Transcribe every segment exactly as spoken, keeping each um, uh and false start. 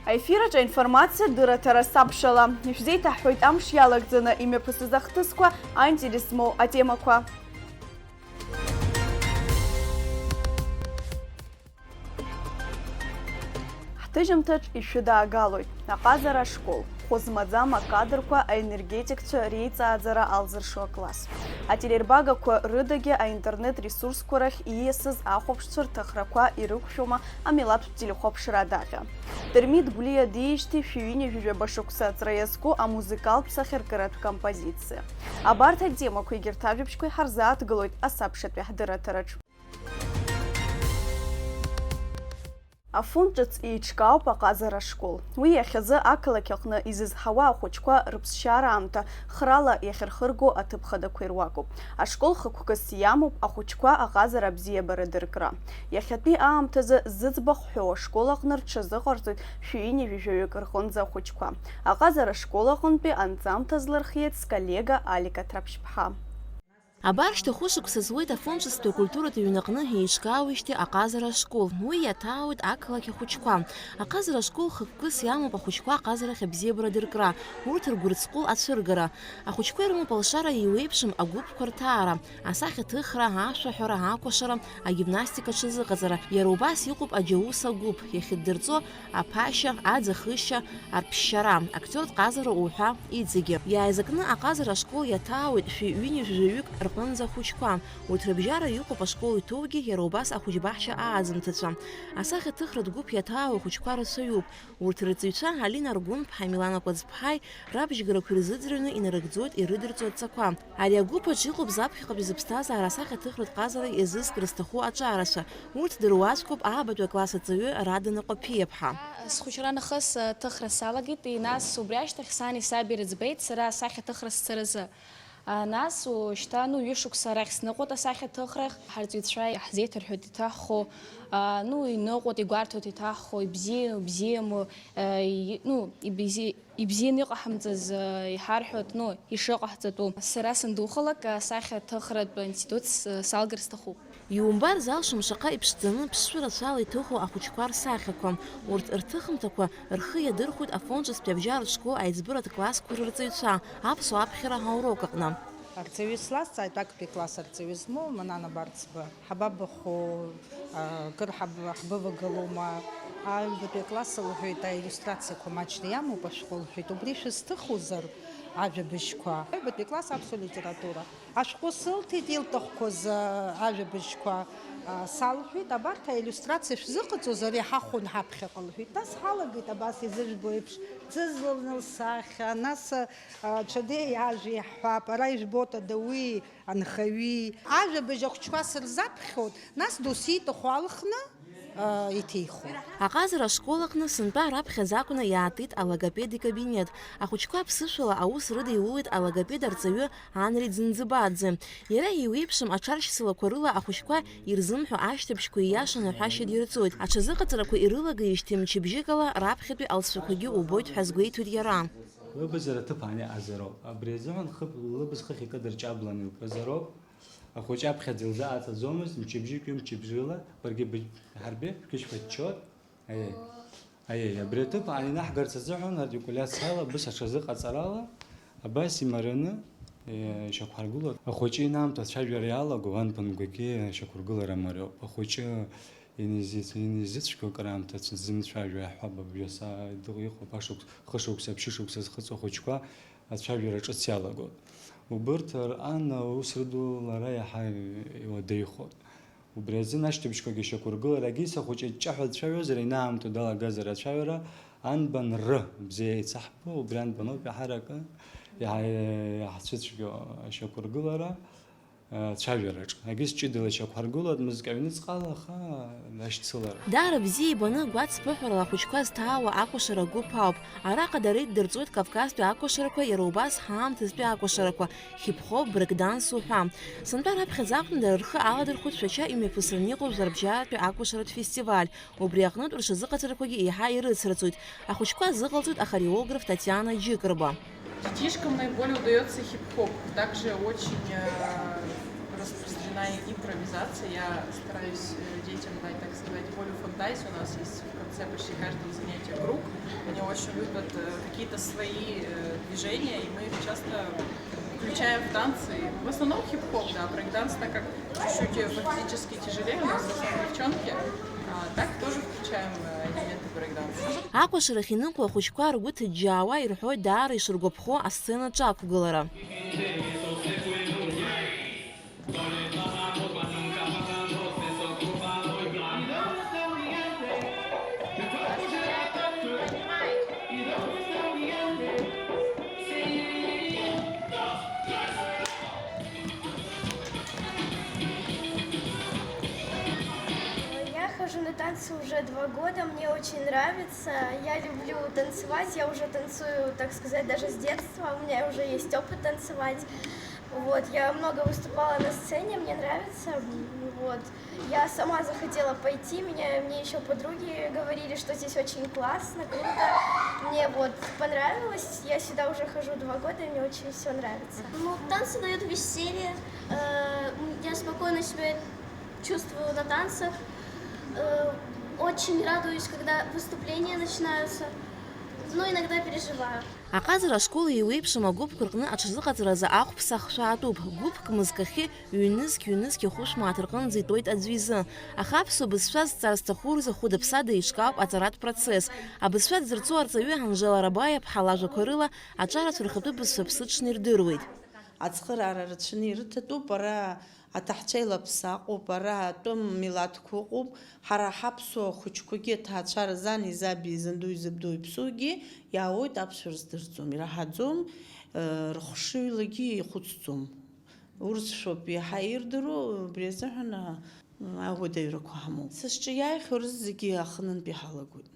Аефир аҿы аинформациа дырраҭара сабшала. Ишәзеиҭаҳҳәоит амш иалагӡаны имҩаԥысыз ахҭысқәа, аинтерес змоу атемақәа. Ҳҭыжьымҭаҿ ишәыдаагалоит аҟазара ашкол, хәы змаӡам акадрқәа аенергетикцәа реиҵааӡара алзыршо акласс. Ателербагақәа рыдагьы аинтернет ресурсқәа рахь ииасыз ахәаԥшцәа рҭахрақәа ирықәшәома амилаҭтә телехәаԥшра адаҟьа. Дырмит Гәлиа диижьҭеи шәи ҩынҩажәи жәаба шықәса аҵра иазку амузыкалтә сахьаркыратә композициа. Абарҭ атемақәа егьырҭ ажәабжьқәа иҳарзааҭгылоит асабшатәи ҳдырраҭараҿ. Афон ҿыц еиҿкаауп аҟазара ашкол. Уи иахьазы ақалақь аҟны изызҳауа ахәыҷқәа рыԥсшьара аамҭа храла иахьырхырго аҭыԥ хадақәа ируакуп. Ашкол хықәкыс иамоуп ахәыҷқәа аҟазара абзиабара дыркра. Иахьатәи аамҭазы зыӡбахә ҳәоу ашкол аҟны рҽазыҟарҵоит шәи ҩынҩажәи жәаҩык рҟынӡа ахәыҷқәа. Аҟазара ашкол аҟынтәи анҵамҭа злырхиеит сколлега Алика Ҭраԥшьԥҳа. Абар шьҭа хәышықәса зуеит Афон ҿыцтәи акультуратә ҩны аҟны еиҿкаауеижьҭеи аҟазара ашкол. Уи иаҭаауеит ақалақь ахәыҷқәа. Аҟазара ашкол хықәкыс иамоуп ахәыҷқәа аҟазарахь абзиабара дыркра, урҭ ргәырҵҟәыл ацәыргара. Ахәыҷқәа ирымоуп алшара еиуеиԥшым агәыԥқәа рҭаара, асахьаҭыхра, ашәаҳәара, акәашара, агимнастика аҽазыҟаҵара. Иара убас иҟоуп аџьаус агәыԥ, иахьыддырҵо аԥашьа, аӡахышьа, арԥшьара, актиортә ҟазара уҳәа иҵегьы. Иааизакны аҟазара ашкол иаҭаауеит шәи ҩынҩажәи жәаҩык рҟынӡа ахәыҷқәа. Урҭ рыбжьара иҟоуп ашкол иҭоугьы, иара убас ахәыҷбаҳча ааӡамҭацәа. Асахьаҭыхратә гәыԥ иаҭаауа ахәыҷқәа рацәаҩуп. Урҭ рҵаҩцәа Алина Аргәынԥҳаи Милана Кәаӡԥҳаи рабжьгарақәа ирзыӡырҩны инарыгӡоит ирыдырҵо адҵақәа. Ари агәыԥ аҿы иҟоуп заԥхьаҟатәи зыԥсҭазаара асахьаҭыхратә ҟазара иазызкыр зҭаху аҿарацәа. Урҭ дыруаӡәкуп аабатәи акласс аҵаҩы Радана Ҟаԥиаԥҳа. Схәыҷра нахыс аҭыхра салагеит, нас убри ашьҭахь сани саби рыӡбеит сара асахьаҭыхра сцаразы. А, нас, у, шьҭа, ну, ҩышықәса арахь сныҟәоит асахьаҭыхрахь. Ҳарҵаҩцәа иаҳзеиҭарҳәоит иҭаҳхо, а, ну, иныҟәоит, игәарҭоит иҭаҳхо, ибзиану, ибзиаму, а, и-, ну, ибзи-, ибзианы иҟаҳамҵаз, а, иҳарҳәоит, ну, ишыҟаҳҵатәу. Сара сандухалак, асахьаҭыхратә институт с-, салгар сҭахуп. Иумбар залшом шаҟа иԥшӡаны ԥсшәы рацәала иҭыху ахәыҷқәа рсахьақәа. Урҭ рҭыхымҭақәа рхы иадырхәоит Афон ҿыцтәи абжьаратә школ аиҵбыратә классқәа рырҵаҩцәа аԥсуа аԥхьара аурок аҟны. Арҵаҩы слазҵааит, актәи класс арҵаҩы змоу Манана Барцба. Ҳабабахәу, а, кыр ҳаб-, ҳбывагылоума? Аҩбатәи акласс лҳәеит, аиллиустрациақәа маҷны иамоуп ашәҟәы лҳәеит. Убри шәызҭыхузар ажәабжьқәа? Аҩбатәи акласс аԥсуа литература. Ашәҟәы сылҭеит, илҭахқәаз, а, ажәабжьқәа, а, салҳәеит, абарҭ аиллиустрациа шәзыҟаҵозар, иҳахәон ҳаԥхьаҟа, лҳәеит. Нас ҳалагеит абас изыжәбо еиԥш, ӡызланы лсахьа, нас, а, ҽадеи ажәа иаҳҳәап, ара ижәбоит адауи анхаҩи. Ажәабжь ахәыҷқәа сырзаԥхьоит, нас досу иҭаху алхны, а, иҭихуа. Аҟазара ашкол аҟны сынтәа раԥхьаӡа акәны иаатит алогопед икабинет. Ахәыҷқәа аԥсышәала аус рыдиулеит алогопед арҵаҩы Анри Ӡынӡыбаӡе. Иара еиуеиԥшым аҽаршьцылақәа рыла ахәыҷқәа ирзымҳәо ашьҭыбжьқәа ииашаны аҳәашьа дирҵоит. Аҽазыҟаҵарақәа ирылагеижьҭеи мчыбжьык ала раԥхьатәи алҵшәақәагьы убоит ҳәа азгәеиҭоит иара. Лыбзиара ҭыԥ ааҟазароуп. Абри азыҳәан хыԥ-, лыбз хыхь икыдырҷабланы илкызароуп. Ахәыҷы аԥхьаӡа илзааӡаӡомызт, мчыбжьык ҩымчыбжьыла, баргьы быжь-, ҳарбеи, бқьышәқәа ччоит. Аиеи. Аиеи, абри аҭыԥ ааинаҳгарц азыҳәан артикулиациала, абыс аҽазыҟаҵарала, абас имараны, е, ишьақәҳаргылоит. Ахәыҷы инаамҭоу ацәажәара иалаго, уанбан гәагьы ашьақәыргылара мариоуп. Ахәыҷы инизыц-, инизыцәгьоу акыраамҭа дзымцәажәо иаҳҳәап, абжа са-, дыҟ-, иҟоуп ашықәс-, хышықәса, ԥшьышықәса зхыҵуа ахәыҷқәа ацәажәара ҿыц иалагоит. Убырҭ рҟан аус рыду лара иаҳа иуадаҩхоит. Убри азын ашьҭыбжьқәагьы шьақәыргыларагьы сахәыҷы ҷҷаҳәа дцәажәозар, инаамҭоу далагазар ацәажәара, анбан р бзиа еицаҳбо, убри анбаноуп иаҳаракы иаҳа-, иаҳцәыцәгьоу ашьақәыргылара, э, цәажәараҿ. Егьыс ҷыдала ишьақәҳаргылоит мызкы аҩныҵҟала, аха ашьцылара. Даара бзиа ибаны, гәацԥыҳәарала ахәыҷқәа зҭаауа акәашара гәыԥ ауп. Араҟа дара иддырҵоит Кавказтәи акәашарақәа, иара убас ҳаамҭазтәи акәашарақәа, хип-хоп, брейк-данс уҳәа. Сынтәа раԥхьаӡа акәны дара рхы аладырхәит Шәача имҩаԥысраны иҟоу жәларбжьаратәи акәашаратә фестиваль. Убри аҟнытә рҽазыҟаҵарақәагьы еиҳа ирыцраҵоит. Ахәыҷқәа азыҟалҵоит ахореограф Татиана Џьыкрба. Детишкам наиболее удаётся хип-хоп. Также очень, э, распространено. Импровизация. Я стараюсь э, детям дать, так сказать, волю фантазии. У нас есть в конце почти каждого занятия круг. Они очень любят э, какие-то свои э, движения, и мы их часто включаем в танцы. В основном хип-хоп, да, брейк-данс, так как чуть-чуть э, физически тяжелее, у нас в основном девчонки. А так тоже включаем э, элементы брейк-данса. Акәашарахь иныҟәо ахәыҷқәа ргәы ҭыџьџьаауа ирҳәоит даара ишыргәаԥхо асценаҿы ақәгылара. Я хожу на танцы уже два года, мне очень нравится. Я люблю танцевать, я уже танцую, так сказать, даже с детства. У меня уже есть опыт танцевать. Вот, я много выступала на сцене, мне нравится. Вот. Я сама захотела пойти, меня, мне еще подруги говорили, что здесь очень классно, круто. Мне вот понравилось, я сюда уже хожу два года, и мне очень все нравится. Ну, танцы дают веселье, э, м, я спокойно себя чувствую на танцах, э, очень радуюсь, когда выступления начинаются, но иногда переживаю. Аҟазара ашкол еиуеиԥшым агәыԥқәа рҟны аҽазыҟаҵаразы ахәԥса ахшәаатәуп. Гәыԥк мызкахьы ҩнызқь-ҩнызқь ахәышә мааҭ рҟынӡа итәоит аӡәы изы. Аха аԥсуа бызшәа зҵар зҭаху рзы хәыда-ԥсада еиҿкаауп аҵаратә процесс. Абызшәа дзырҵо арҵаҩы Анжела Арабаиа-ԥҳа лажәақәа рыла аҿарацәа рхатәы бызшәа ԥсыҽны ирдыруеит. Ацхыраара рацәаны ирыҭатәуп, ара аҭаҳцәа илаԥсаҟоуп, ара атәым милаҭқәа ыҟоуп, ҳара ҳаԥсуа хәыҷқәагьы аҭаацәара зани заби, изанду изабду иԥсугьы иаауеит, аԥсшәа рыздырӡом, ираҳаӡом, э, рыхшыҩлагьы ихәыцӡом. Урысшәоуп иаҳа ирдыруа, убри азыҳәан, а, ауадаҩрақәа ҳамоуп. Сызҿиааихьоу рызегьы ахынынтәи ҳалагоит.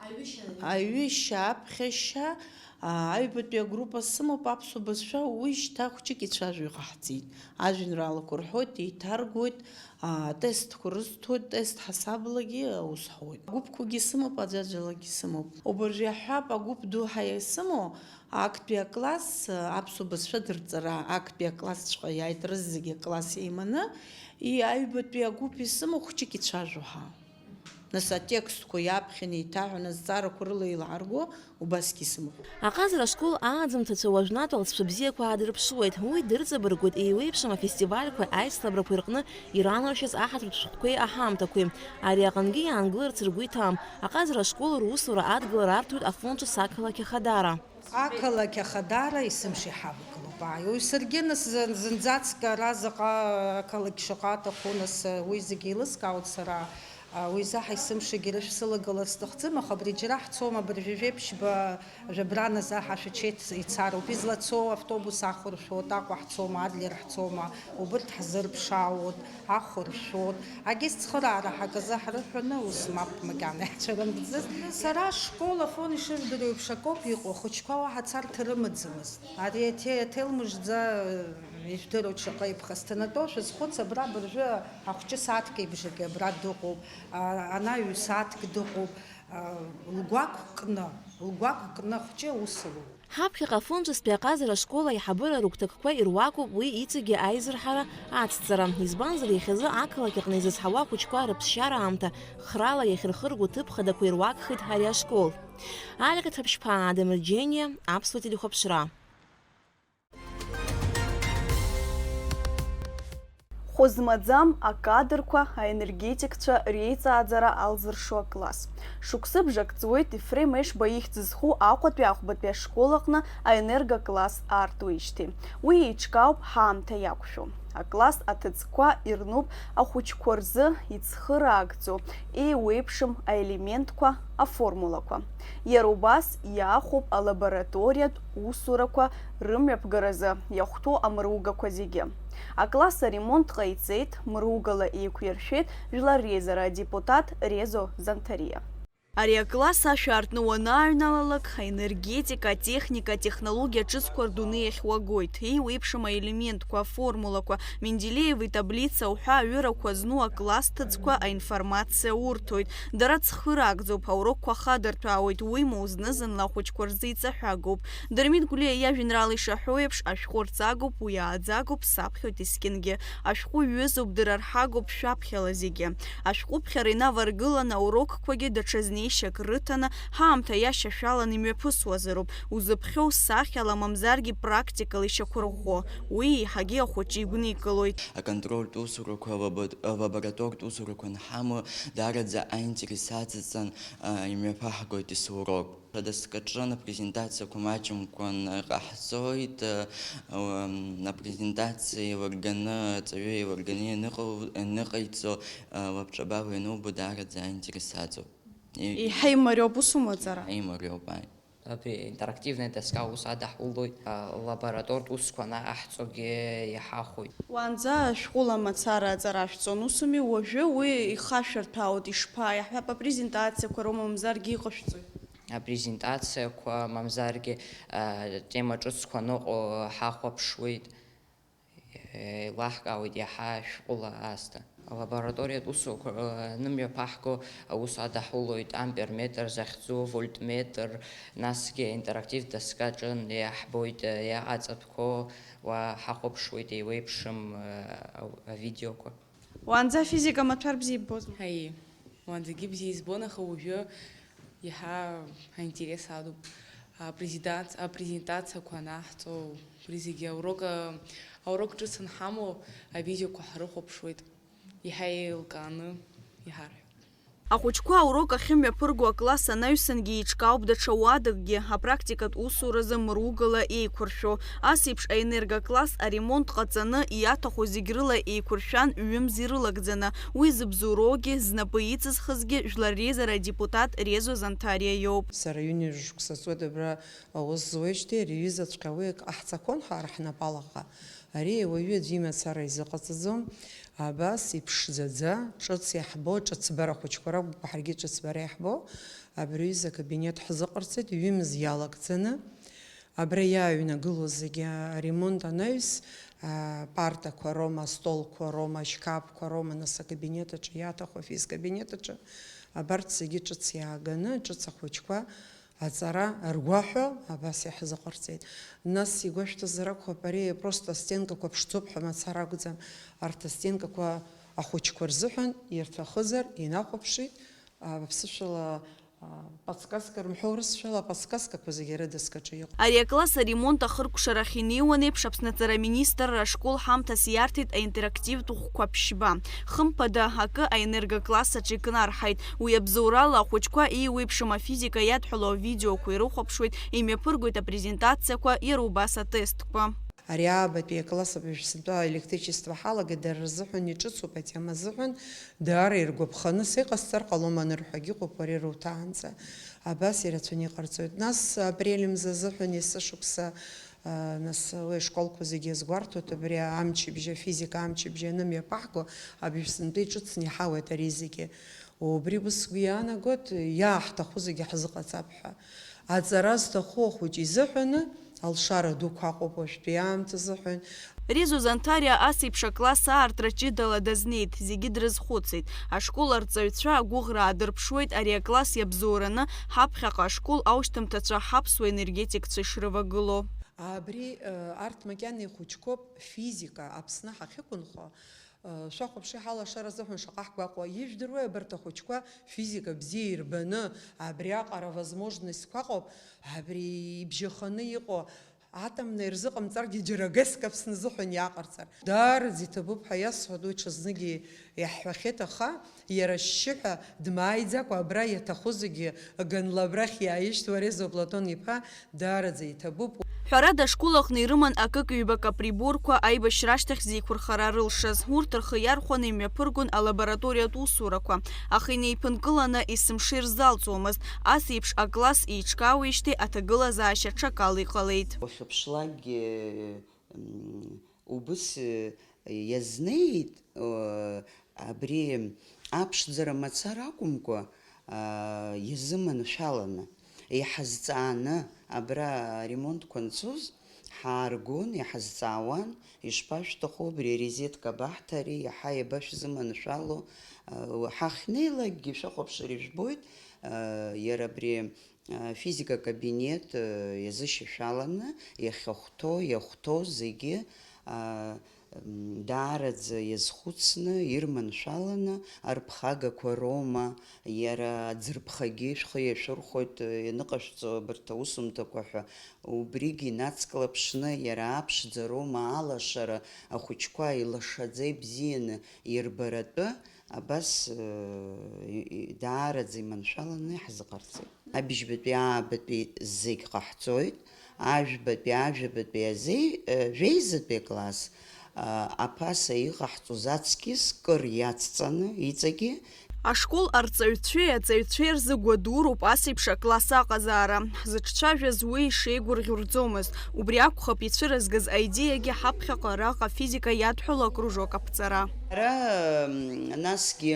Аҩышьа, аҩышьа, аԥхьашьа, а, аҩбатәи агруппа сымоуп, аԥсуа бызшәа, уи шьҭа хәҷык ицәажәо иҟаҳҵеит. Ажәеинраалақәа рҳәоит, еиҭаргоит, а, атестқәа рызҭоит, тест ҳасаблагьы аус ҳуеит. Агәыԥқәагьы сымоуп, аӡәаӡәалагьы сымоуп. Убыржәы иаҳҳәап, агәыԥ ду ҳәа исымоу, актәи акласс, аԥсуа бызшәа дырҵара, актәи аклассҵәҟьа иааит рызегьы акласс еиманы, и аҩбатәи агәыԥ исымоу хәҷык ицәажәо ҳәа. Нас атекстқәа иаԥхьаны еиҭаҳәаны азҵаарақәа рыла еилаарго убасгьы исымоуп. Аҟазара ашкол ааӡамҭацәа уажәнатә алҵшәа бзиақәа аадырԥшуеит. Уи дырҵабыргуеит еиуеиԥшым афестивальқәеи аицлабрақәеи рҟны иранаршәаз аҳаҭыртә шәҟәқәеи аҳамҭақәеи. Ари аҟынгьы иаангыларц ргәы иҭам. Аҟазара ашкол русура адгылара арҭоит Афон ҿыц ақалақь Ахадара. Ақалақь Ахадара есымша иҳавагылоуп, ааи. Уи саргьы нас зын-, зынӡаск ара заҟа ақалақь шаҟа аҭаху, нас, уи зегьы еилыскаауеит сара. А, уи заҳа есымшагьы рышә сылагылар сҭахӡам, аха абри џьара ҳцом, абыржәы жәеиԥшьба, жәабран азы аҳа шәачеи ицароуп. Излацо автобус ахәыршәоит, Аҟәа ҳцома, Адлер ҳцома, убырҭ ҳзырԥшаауеит, ахәыршәоит. Агьи цхыраара ҳаказы ҳрыҳәаны, ус мап макьана иаҳцәырымҵӡац. Сара ашкол Афон ишыжәдыруа еиԥш акоуп иҟоу, ахәыҷқәа уаҳа царҭа рымаӡамызт. Ари аҭе-, аҭел мыжда, э, ижәдыруеит шаҟа иԥхасҭанатәоу, шәазхәыц, абра абыржәы ахәҷы сааҭк еибжакы абра дыҟоуп, а, анаҩ сааҭк дыҟоуп, а, лгәақә кны, лгәақә кны ахәҷы аус луп. Ҳаԥхьаҟа Афон ҿыцтәи аҟазара ашкол аиҳабыра рыгәҭакқәа ируакуп уи иҵегьы аизырҳара ацҵара, избанзар, иахьазы ақалақь аҟны изызҳауа ахәыҷқәа рыԥсшьара аамҭа храла иахьырхырго ҭыԥ хадақәа ируакхеит ари ашкол. Алиҟьа Ҭаԥшьԥаа, Адамыр Џьениа, Аԥсуа телехәаԥшра. Хәы змаӡам акадрқәа, аенергетикцәа реиҵааӡара алзыршо акласс. Шықәсыбжак ҵуеит Ефрем Ешба ихьӡ зху Аҟәатәи ахәбатәи ашкол аҟны аенергокласс аартуеижьҭеи. Уи еиҿкаауп ҳаамҭа иақәшәо. Акласс аҭыӡқәа ирнуп ахәыҷқәа рзы ицхыраагӡоу еиуеиԥшым аелементқәа, аформулақәа. Иара убас иаахәоуп алабораториатә усурақәа рымҩаԥгаразы иахәҭоу амругақәа зегьы. Акласс аремонт ҟаиҵеит, мругала еиқәиршәеит Жәлар Реизара адепутат Резо Занҭариа. Ари акласс ашә аартны уанааҩналалак, аенергетика, атехника, атехнологиа ҿыцқәа рдунеи ахь уагоит. Еиуеиԥшым аелементқәа, аформулақәа, Менделееви таблица уҳәа аҩырақәа зну акласс ҭыӡқәа аинформациа урҭоит. Дара цхыраагӡоуп, аурокқәа хадырҭәаауеит, уимоу, зны-зынла ахәыҷқәа рзы иҵаҳәагоуп. Дырмит Гәлиа иажәеинраала ишаҳәо еиԥш, ашәҟәы рҵагоуп, уи ааӡагоуп, саԥхьоит искьынгьы. Ашәҟәы ҩызоуп, дара рҳагоуп шәаԥхьала зегьы. Ашәҟәыԥхьара инаваргыланы аурокқәагьы даҽа знеишьак рыҭаны, ҳаамҭа иашьашәалан имҩаԥысуазароуп. Узыԥхьоу сахьала, мамзаргьы практикала ишьақәырӷәӷәо. Уи еиҳагьы ахәыҷы игәникылоит. Аконтрольтә усурақәа, лабо-, лаборатортә усурақәа анҳамоу, даараӡа аинтерес аҵаҵан, а, имҩаԥаҳгоит есурок. Адоскаҿы апрезентациақәа маҷымкәан ҟаҳҵоит, а, м, апрезентациа еилырганы, аҵаҩы еилырганы ианыҟал-, ианыҟаиҵо, а, лабҿабала ианубо, даараӡа аинтерес аҵоуп. И-, Еиҳа имариоуп усумаҵара? Еиҳа имариоуп, ааи. Абри интерактивная доска ус адаҳулоит, а, лаборатортә усқәа анаҟаҳҵогьы иаҳахәоит. Уаанӡа ашәҟәыла мацара аҵара шәҵон, усуми, уажәы уи ихашәырҭәаауеит, ишԥа, иаҳҳәап, апрезентациақәа роума, мамзаргьы иҟашәҵои? Апрезентациақәа, мамзаргьы, а, тема ҿыцқәа аныҟоу ҳахәаԥшуеит. Еилаҳкаауеит иаҳа ашәҟәыла аасҭа. Алабораториатә усуқәа, э, анымҩаԥаҳго, аус адаҳулоит амперметр захьӡу, вольтметр, насгьы аинтерактивтә доскаҿы иаҳбоит, э, иаҟаҵатәқәоу, уа ҳахәаԥшуеит еиуеиԥшым, э, ау-, авидеоқәа. Уаанӡа афизика амаҭәар бзиа иббозма? Ҳаи, уаанӡагьы бзиа избон, аха уажәы иаҳа аинтерес адуп. Апрезентац-, апрезентациақәа анаҳҵо, убри зегьы аурок, аурок ҿыц анҳамоу, авидеоқәа ҳрыхәаԥшуеит, иаҳа еилкааны иҳарҳәоит. Ахәыҷқәа аурок ахьымҩаԥырго акласс анаҩсангьы еиҿкаауп даҽа уадакгьы, апрактикатә усуразы мыругала еиқәыршәо. Ас еиԥш аенергокласс аремонт ҟаҵаны, иаҭаху зегь рыла еиқәыршәан, ҩымз ирылагӡаны. Уи зыбзоуроугьы, знапы иҵызхызгьы Жәлар Реизара адепутат Резо Занҭариа иоуп. Сара ҩынҩажәа шықәса ҵуеит абра аус зуеижьҭеи, ари ҩызаҵәҟьа уи ак ҟаҳҵақәон ҳара ҳнапалаҟа. Ари ауаҩы аӡәы имацара изыҟаҵаӡом. Абас иԥшӡаӡа, ҿыц иаҳбо, ҿыцбара хәыҷқәа ракәымкәа, ҳаргьы ҿыцбара иаҳбо, абри аҩыза акабинет ҳзыҟарҵеит, ҩымз иалагӡаны. Абра иааҩнагылоу зегьы аремонт анаҩс, а, партақәа роума, астолқәа роума, ашьқьаԥқәа роума, нас акабинет аҿы иаҭаху, афизкабинет аҿы, абарҭ зегьы ҿыц иааганы, ҿыц ахәыҷқәа аҵара ргәаҳәо абас иаҳзыҟарҵеит. Нас игәашәҭазар акәхап, ари просто астенкақәа ԥшӡоуп ҳәа мацара акәӡам. Арҭ астенкақәа ахәыҷқәа рзыҳәан ирҭахызар, инахәаԥшит, а, аԥсышәала, а, подсказка рымҳәо, урысшәала аподсказкақәа зегьы рыдыскаҿы иҟоуп. Ари акласс аремонт ахыркәшарахь инеиуан еиԥш, Аԥсны аҵара аминистрра ашкол ҳамҭас иарҭеит аинтерактивтә ӷәқәа ԥшьба. Хымԥада, акы аенергокласс аҿы икнарҳаит. Уи абзоурала ахәыҷқәа еиуеиԥшым афизика иадҳәалоу авидеоқәа ирыхәаԥшуеит, имҩаԥыргоит апрезентациақәа, иара убас атестқәа. Ари аабатәи акласс абыжәсантәи аелектричество ҳалагеит, дара рзыҳәан иҿыцуп атема азыҳәан, даара иргәаԥханы, са иҟасҵар ҟалом анырҳәагь ыҟоуп, уара ируҭаанӡа. Абас ирацәаны иҟарҵоит. Нас апрель мза азыҳәан есышықәса, а, нас уи ашколқәа зегьы иазгәарҭоит, абри амчыбжьа, афизика амчыбжьа анымҩаԥаҳго, абжьсынтәа иҿыцны иҳауеит ари зегьы. Убри ус сгәы иаанагоит, иааҳҭаху зегьы ҳзыҟаҵап ҳәа. Аҵара зҭаху ахәыҷы изыҳәаны, алшара дуқәа ыҟоуп уажәтәи аамҭа азыҳәан. Резо Занҭариа ас еиԥш акласс аартра ҷыдала дазнеит, зегьы дрызхәыцит. Ашкол арҵаҩцәа агәыӷра аадырԥшуеит ари акласс иабзоураны, ҳаԥхьаҟа ашкол аушьҭымҭацәа ҳаԥсуа енергетикцәа ишрывагылоу. Абри, э, арҭ макьана ихәыҷқәоуп физика Аԥсны ҳахьықәынхо, Шәахәаԥши, ҳалашара азыҳәан шаҟа ҳгәаҟуа. Ижәдыруеи абарҭ ахәыҷқәа физика бзиа ирбаны, абриаҟара возможностьқәа ыҟоуп, абри ибжьаханы иҟоу атомна ирзыҟамҵаргьы џьара геск Аԥсны азыҳәан иааҟарҵар. Даараӡа иҭабуп ҳәа иасҳәоит, уи ҽазныкгьы иаҳҳәахьеит, аха иара ашьшьыҳәа дмааиӡакәа абра иаҭаху зегьы ганла абрахь иааишьҭуа Резо Платон-иԥа Даараӡа иҭабуп. Ҳәарада, ашкол аҟны ирыман акык-ҩбак априборқәа аибашьра ашьҭахь зеиқәырхара рылшаз. Урҭ рхы иархәаны имҩаԥыргон алабораториатә усурақәа, аха инеиԥынкыланы есымша ирзалҵуамызт. Ас еиԥш акласс еиҿкаауеижьҭеи аҭагылазаашьа ҽакала иҟалеит. Уахьыԥшлакгьы, м, убыс, э, иазнеит, э, абри аԥшӡара мацара акәымкәа, аа, иазыманшәаланы, иҳазҵааны, абра аремонтқәа анцоз, ҳааргон, иҳазҵаауан, ишԥашәҭаху абри арезетка абаҳҭари, иаҳа иабашәзыманшәало, аа, ҳахьнеилакгьы шәахәаԥшыр ижәбоит, аа, иара абри, аа, физика акабинет, аа, иазышьашәаланы, иахьахәҭоу, иахәҭоу зегьы, аа, м, даараӡа иазхәыцны, ирманшәаланы, арԥхагақәа роума, иара аӡырԥхагьы шәхы иашәырхәоит, ианыҟашәҵо абарҭ аусумҭақәа ҳәа, убригьы инацклаԥшны, иара аԥшӡа роума алашара, ахәыҷқәа илашаӡа ибзианы ирбаратәы, абас, ы, и, и, даараӡа иманшәаланы иаҳзыҟарҵеит. Абыжьбатәи аабатәи зегь ҟаҳҵоит, ажәбатәи, ажәабатәи азеи-, э, жәеизатәи акласс, а, аԥаса иҟаҳҵоз аҵкьыс кыр иацҵаны, иҵегьы. Ашкол арҵаҩцәеи аҵаҩцәеи рзы гәадуроуп ас еиԥш акласс аҟазаара. Ҳзыҿцәажәаз уи ишеигәырӷьо рӡомызт. Убри акәхап ицәырызгаз аидеиагьы ҳаԥхьаҟа араҟа афизика иадҳәало акружок аԥҵара. Ара, м, насгьы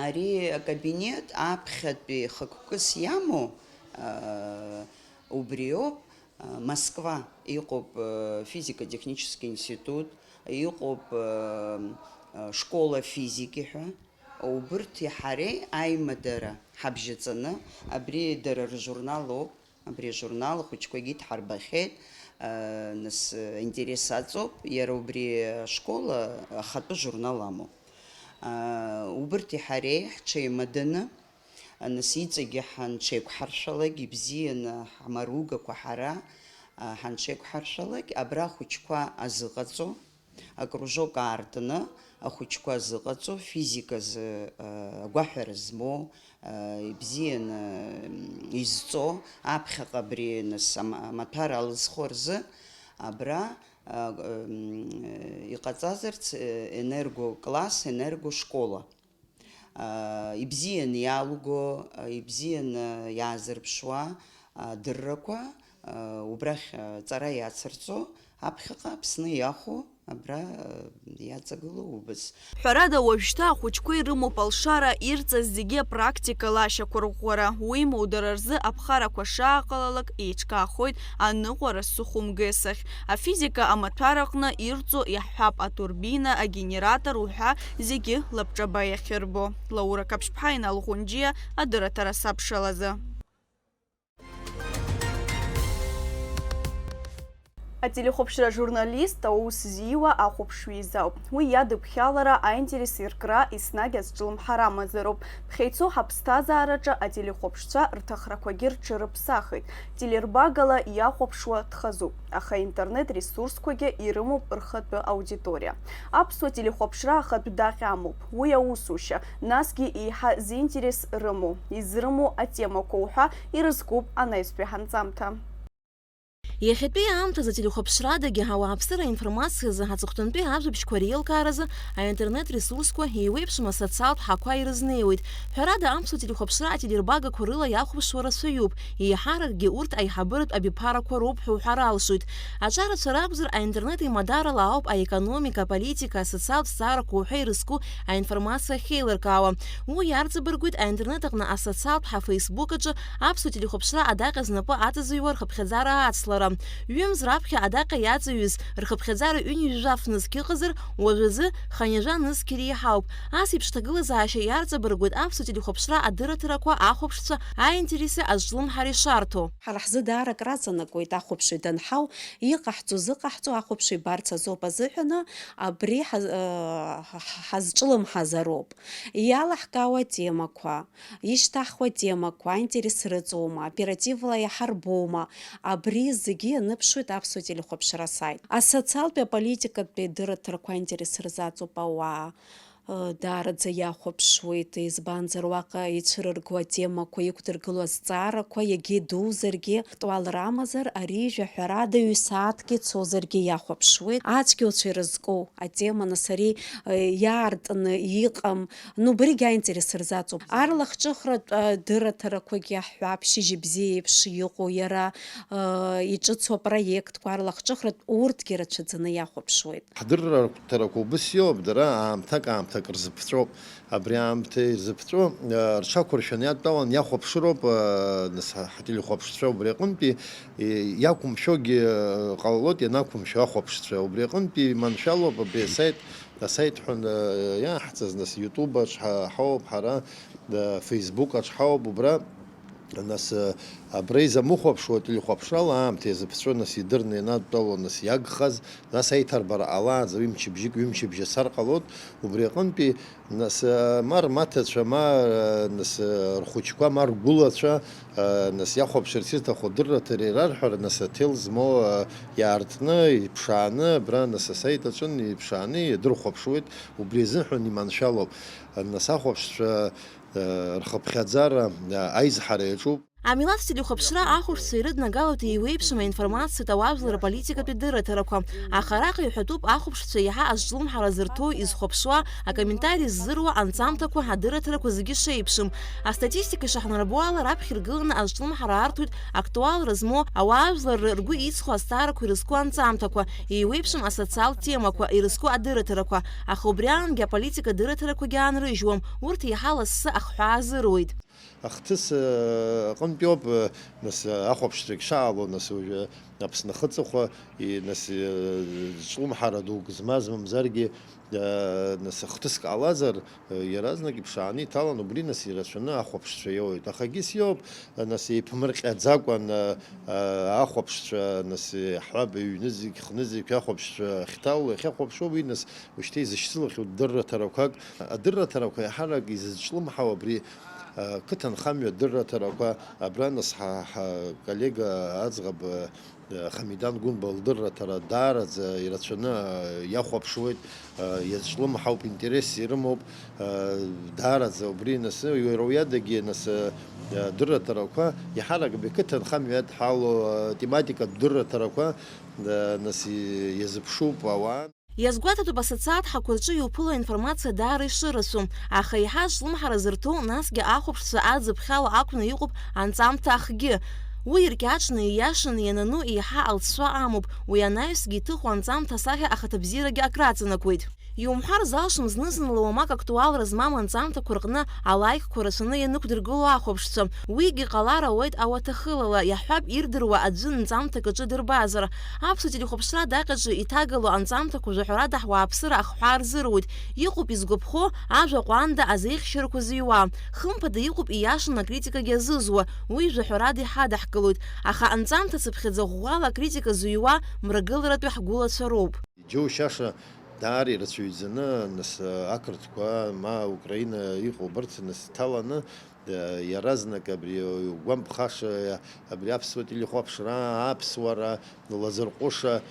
Ари акабинет аԥхьатәи хықәкыс иамоу, аа, убриоуп, аа, Москва иҟоуп, аа, физико-технический институт, иҟоуп, аа, аа, школа физики ҳәа. Убырҭи ҳареи аимадара ҳабжьаҵаны, абри дара ржурнал ауп. Абри ажурнал ахәыҷқәагьы иҭҳарбахьеит, нас, аинтерес аҵоуп, иара убри ашкол ахатәы журнал амоуп. Убырҭи ҳареи ҳҽеимаданы, нас, иҵегьы ҳанҽеиқәҳаршәалак, ибзианы ҳмаругақәа ҳара ҳанҽеиқәҳаршәалак, абра ахәыҷқәа азыҟаҵо, акружок аартны ахәыҷқәа зыҟаҵо, физиказы, э, агәаҳәара змоу, э, ибзианы, м, изҵо, аԥхьаҟа абри, нас, ам-, амаҭәар алызхуа рзы абра, э, м, иҟаҵазарц, э, енергокласс, енергошкола. Ибзианы иалуго, ибзианы иаазырԥшуа адыррақәа, убрахь ҵара иацырҵо, аԥхьаҟа Аԥсны иахәо, абра иаҵагылоу убыс. Ҳәарада, уажәшьҭа ахәыҷқәа ирымоуп алшара, ирҵаз зегьы апрактикала ашьақәырӷәӷәара, уимоу, дара рзы аԥхарақәа шааҟалалак еиҿкаахоит аныҟәара сыхәымгесахь. Афизика амаҭәар аҟны ирҵо иаҳҳәап атурбина, агенератор уҳәа зегьы лабҿаба иахьырбо. Лаура Қаԥшьԥҳа, Инал Ӷәынџьиа, адырраҭара сабшалазы. Ателехәаԥшра ажурналист аус зиуа ахәаԥшҩы изауп. Уи иадыԥхьалара, аинтерес иркра еснагь азҿлымҳара амазароуп. Ԥхьа ицо ҳаԥсҭазаараҿы ателехәаԥшцәа рҭахрақәагьы рҽырыԥсахит. Телербагала иахәаԥшуа дхазуп, аха аинтернет ресурсқәагьы ирымоуп рхатәы аудиториа. Аԥсуа телехәаԥшра ахатә даҟьа амоуп, уи аусушьа, насгьы еиҳа зинтерес рымоу, изрымоу атемақәа уҳәа ирызкуп анаҩстәи ҳанҵамҭа. Иахьатәи аамҭазы ателехәаԥшрадагьы ауааԥсыра аинформациазы аҵыхәтәантәи ажәабжьқәа реилкааразы аинтернет ресурсқәа еиуеиԥшым асоциалтә ҳақәа ирызнеиуеит. Ҳәарада, аԥсуа телехәаԥшра ателербагақәа рыла иахәаԥшуа рацәаҩуп, еиҳаракгьы урҭ аиҳабыратә абиԥарақәа роуп ҳәа уҳәар алшоит. Аҿарацәа ракәзар, аинтернет еимадарала ауп аекономика, аполитика, асоциалтә зҵаарақәа уҳәа ирызку аинформациа ахьеилыркаауа. Уи иарҵабыргуеит аинтернет аҟны асоциалтә ҳа Facebook аҿы аԥсуа телехәаԥшра адаҟьа знапы аҵазыҩуа рхыԥхьаӡара аацлара. Ҩымз раԥхьа адаҟьа иаҵаҩыз рхыԥхьаӡара ҩынҩажәа фнызқь ыҟазар, уажәазы хынҩажәа нызқь реиҳауп. Ас еиԥш ҭагылазаашьа иарҵабыргуеит аԥсуа телехәаԥшра адырраҭарақәа ахәаԥшцәа аинтереси азҿлымҳареи шарҭо. Ҳара ҳзы даара акраҵанакуеит ахәаԥшҩы данҳау, иҟаҳҵо-зыҟаҳҵо ахәаԥшҩы ибарц азоуп азыҳәаны, абри ҳаз-, ы, ҳ-, ҳ-, ҳазҿлымҳазароуп. Иалаҳкаауа атемақәа, ишьҭаҳхуа атемақәа аинтерес рыҵоума, оперативла иаҳарбоума, абри зегьы ианыԥшуеит аԥсуа телехәаԥшра асаит. Асоциалтәи аполитикатәи адырраҭарақәа аинтерес рзаҵоуп ауаа, ы, даараӡа иахәаԥшуеит, избанзар, уаҟа ицәырырго атемақәа, иқәдыргыло азҵаарақәа, иагьа идузаргьы, актуалра амазар, ари жәаҳәарада ҩ-сааҭк ицозаргьы иахәаԥшуеит. Ацәгьауцәа ирызку атема, нас, ари, ы, иаартны иҟам, ну, убригь аинтерес рзаҵоуп. Арлахҿыхратә, ы, дырраҭарақәагьы аҳәап, Шьыжьбзиа еиԥш иҟоу, иара, ы, иҿыцу апроектқәа, арлахҿыхратә, урҭгьы рацәаӡаны иахәаԥшуеит. Ҳдырраҭарақәа убыс иоуп, дара аамҭак-аамҭак Рзыԥҵәоуп. Абри аамҭа ирзыԥҵәо, э, рҽақәыршәаны иадтәалан иахәаԥшыроуп, э, нас ҳа-, ҳателехәаԥшцәа убри аҟынтәи, э, иақәымшәогьы, э, ҟалалоит, ианақәымшәо ахәаԥшцәа. Убри аҟынтәи маншәалоуп абри асаит, асаит ҳәа, э, иааҳҵаз, нас YouTube аҿ ҳа-, ҳауп ҳара, э, Facebook аҿ ҳауп, убра. Нас, э, абра изамыхәаԥшуа ателехәаԥшрала аамҭа иазыԥҵәо, нас идырны ианадтәалоу, нас иагхаз, нас аиҭарбара ҟалаанӡа ҩымчыбжьык, ҩымчыбжьа цар ҟалоит, убри аҟынтәи, нас, э, ма рмаҭацәа, ма, э, нас, э, рхәыҷқәа, ма ргәылацәа, э, нас иахәаԥшырц ирҭаху адырраҭара ирарҳәар, нас аҭел змоу, э, иаартны, иԥшааны, абра, нас асаит аҿын иԥшааны иадырхәаԥшуеит, убри азыҳәан иманшәалоуп. Нас ахәаԥшцәа, э, рхыԥхьаӡара, э, аизҳара иаҿуп. Амилаҭ телехәаԥшра ахәаԥшцәа ирыднагалоит еиуеиԥшым аинформациатә ауаажәлар рполитикатәи дырраҭарақәа, аха араҟа иҳәатәуп ахәаԥшцәа иаҳа азҿлымҳара зырҭо изхәаԥшуа, акомментари ззыруа анҵамҭақәа, адырраҭарақәа зегьы шеиԥшым. Астатистика ишаҳнарбо ала, раԥхьа иргыланы азҿлымҳара арҭоит актуалра змоу ауаажәлар ргәы иҵхо азҵаарақәа ирызку анҵамҭақәа, еиуеиԥшым асоциалтә темақәа ирызку адырраҭарақәа, аха убри аангьы аполитика дырраҭарақәагьы аанрыжьуам, урҭ еиҳа лассы ахҳәаа азыруеит. Ахҭыс, э, аҟынтәиоуп, э, нас, э, ахәаԥшцәагь шаало, нас уажәы Аԥсны ахыҵыхәа, и-, нас, э, ҿлымҳара дук змаз мамзаргьы, э, нас ахҭыск ҟалазар, э, иаразнак иԥшааны иҭалан, убри нас ирацәаны ахәаԥшцәа иоуеит. Ахагьы сиоуп, э, нас еиԥмырҟьаӡакәан, э, э, ахәаԥшцәа, нас, э, ҳҳәап, ҩнызқь, хнызқь ахәаԥшцәа ахьҭало, иахьахәаԥшуа, уи нас ушьҭа изышьцылахьоу дырраҭарақәак. Адырраҭарақәа иаҳарак изызҿлымҳау абри Ақыҭанхамҩа дырраҭарақәа, абра нас ҳа, ҳа коллега аӡӷаб, э, Хамидан Гәынба лдырраҭара даараӡа ирацәаны, э, иахәаԥшуеит, э, иазҿлымҳауп, интересс ирымоуп, э, даараӡа убри нас, иара уиадагьы нас, э, дырраҭарақәа, иаҳарак абри ақыҭанхамҩа иадҳәалоу, э, тематикатә дырраҭарақәа, э, нас и-, иазыԥшуп ауаа. Иазгәаҭатәуп асоциаҭ ҳақәа рҿы иуԥыло аинформациа даара ишырацәоу, аха еиҳа азҿлымҳара зырҭо, насгьы ахәаԥшцәа аӡыԥхьала акәны иҟоуп анҵамҭа ахгьы. Уи иркьаҿны, ииашаны ианану еиҳа алҵшәа амоуп, уи анаҩсгьы иҭыху анҵамҭа асахьа ахаҭабзиарагьы акраҵанакуеит. Иумҳәар залшом зны-зынла уамак актуалра змам анҵамҭақәа рҟны алаикқәа рацәаны ианықәдыргыло ахәаԥшцәа. Уигьы ҟалар ауеит ауаҭахылала, иаҳҳәап, ирдыруа аӡәы нҵамҭак аҿы дырбазар. Аԥсуа телехәаԥшра адаҟьаҿы иҭагало анҵамҭақәа жәаҳәарада ҳуааԥсыра ахҳәаа рзыруит. Иҟоуп изгәаԥхо, ажәа ҟәанда азеихьчарақәа зыҩуа. Хымԥада иҟоуп ииашаны акритикагьы азызуа, уи жәаҳәарада иҳадаҳкылоит. Аха анҵамҭа цыԥхьаӡа ӷәӷәала акритика зыҩуа мрагыларатәи ҳгәылацәа роуп. Иџьоушьаша даара ирацәаҩӡаны, нас, ақырҭқәа, ма Украина иҟоу убарҭ, нас, иҭаланы, э, иаразнак абри угәамԥхаша, абри аԥсуа телехәаԥшра, аԥсуара, лазырҟәыша,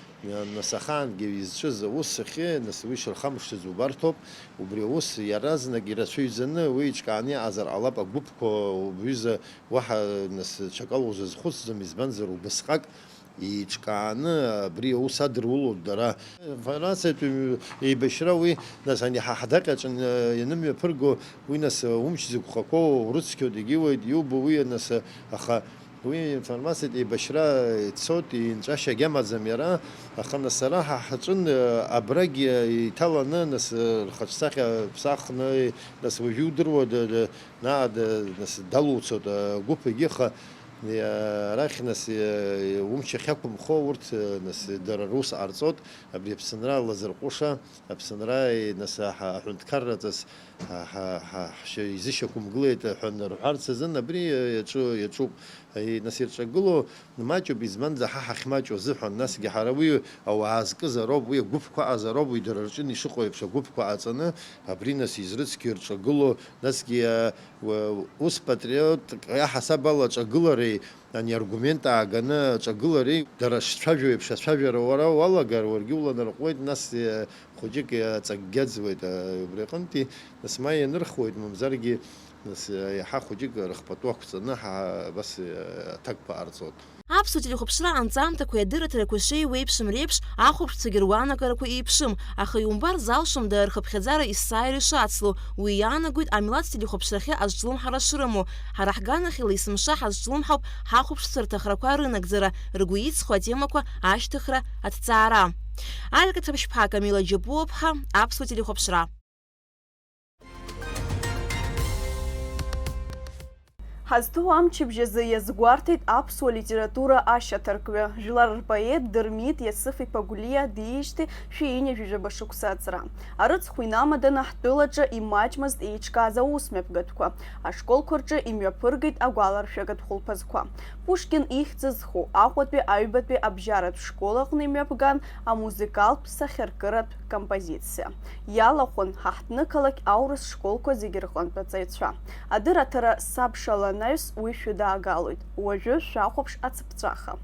нас, ахаангьы изҿыз аус ахьы, нас, уи шырхамышҭыз убарҭоуп. Убри аус иаразнак ирацәаҩӡаны уи иҿкааны иҟазар ҟалап, агәыԥқәа, уҩыза, уаҳа, нас, ҽакала узазхәыцӡом, избанзар, убасҟак еиҿкааны абри аус адырулоит дара. Информациатә еибашьра уи, нас, ани ҳа ҳдаҟьаҿ, э, ианымҩаԥырго, уи, нас, умч зықәхақәоу урыцқьоит, егьиуеит, иубо уи, нас, аха уи информациатә еибашьра ицоит, инҵәашьагь амаӡам иара, аха, нас, ара ҳа ҳаҿын, э, абрагь, э, иҭаланы, нас, э, рхаҿсахьа ԥсахны, нас, уажәы иудыруада, д-, Наҟ, нас, далуцоит, агәыԥ егьыха, арахь, нас, умч ахьақәымхо урҭ, нас, дара рус ҟарҵоит, абри Аԥсынра лазырҟәыша, Аԥсынра, нас, аҳ-, аҳәынҭқарра ҵас ҳа, ҳа, ҳа, ҳшьа изышьақәымгылеит ҳәа рҳәарц азын абри иаҿу, иаҿуп. Нас ирҿагылоу маҷуп, избанзар, ҳа ҳахьмаҷу азыҳәан, насгьы ҳара уи ауаа зкызароуп, уи агәыԥқәа аҟазароуп, уи дара рҿы ишыҟоу еиԥш агәыԥқәа ҟаҵаны, абри, нас, изрыцқьо ирҿагылоу, насгьы, а, уа-, ус патриотк иаҳасаб ала аҿагылареи, ани аргумент ааганы аҿагылареи, дара шцәажәо еиԥш ацәажәара уара уалагар, уаргьы уланарҟәуеит, нас, а, хәыҷык аҵакгьы аӡуеит, а, убри аҟынтәи, нас, ма ианырхуеит, мамзаргьы, нас, а, иаҳа хәыҷык рыхпату ақәҵаны, ҳа-, абас, а, аҭакқәа ҟарҵоит. Аԥсуа телехәаԥшра анҵамҭақәеи адырраҭарақәеи шеиуеиԥшым реиԥш, ахәаԥшцәагьы руаанагарақәа еиԥшым, аха иумбар залшом дара рхыԥхьаӡара есааира ишацло, уи иаанагоит амилаҭ телехәаԥшрахьы азҿлымҳара шрымоу. Ҳара ҳганахьала есымша ҳазҿлымҳауп ҳахәаԥшцәа рҭахрақәа рынагӡара, ргәы иҵхо атемақәа ашьҭыхра, аҭҵаара. Алика Ҭаԥшьԥҳа, Камила Џьапуаԥҳа, Аԥсуа телехәаԥшра. Ҳазҭоу амчыбжь азы иазгәарҭеит аԥсуа литература ашьаҭаркҩы, жәлар рпоет Дырмит Иасыф-иԥа Гәлиа диижьҭеи шәи ҩажәижәаба шықәса аҵра. Арыцхә инамаданы ҳтәылаҿы имаҷмызт еиҿкааз аусмҩаԥгатәқәа, ашколқәа рҿы имҩаԥыргеит агәаларшәагатә хәылԥазқәа. Пушкин ихьӡ зху Аҟәатәи аҩбатәи абжьаратә школ аҟны имҩаԥган амузыкалтә сахьаркыратә композициа. Иалахәын ҳа ҳҭнықалақь аурыс школқәа зегьы рҟынтә аҵаҩцәа. Адырраҭара сабшала анаҩс уи шәыдаагалоит. Уажәы шәахәаԥш ацыԥҵәаха.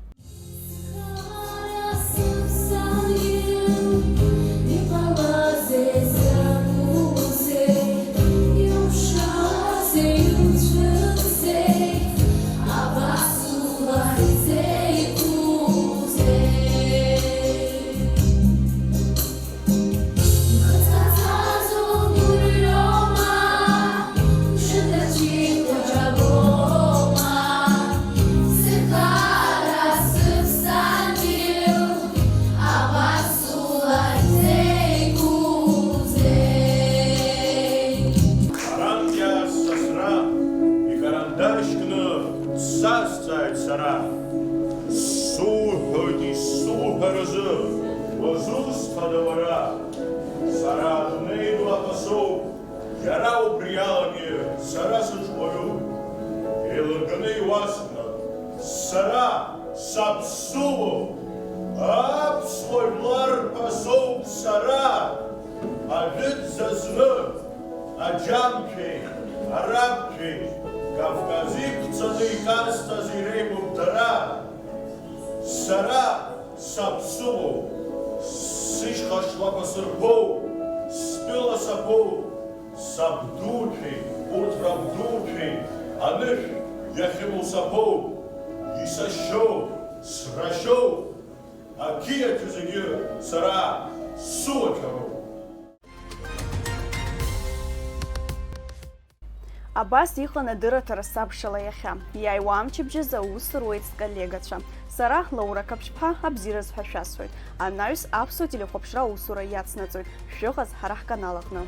Арантәи асасра икарандашь кны дсазҵааит сара. Суҳәоит, исуҳәаразы, уазусҭада уара? Сара адунеи ду аԥасоуп, иара убри алагьы сара сыҽуаҩуп. Еилаганы иуасҳәап, сара саԥсуоуп, аԥсуа жәлар рԥасоуп сара, ажәытә зазны аџьамцәеи арабцәеи Кавказ иқәҵаны иҟазҵаз иреиуоуп дара. Сара саԥсуоуп, сышьха шлақәа сырбоуп, стәыла саԥоуп, сабдуцәеи урҭ рабдуцәеи анышә иахьымоу саԥоуп, исашьоуп, срашьоуп, ақьиақьа зегьы сара сылацәароуп. Абас иҟан адырраҭара сабшала иахьа. Иааиуа амчыбжь азы аус руеит сколлегацәа. Сара, Лаура Қаԥшьԥҳа, абзиараз ҳәа шәасҳәоит. Анаҩс аԥсуа телехәаԥшра аусура иацнаҵоит. Шәыҟаз ҳара ҳканал аҟны.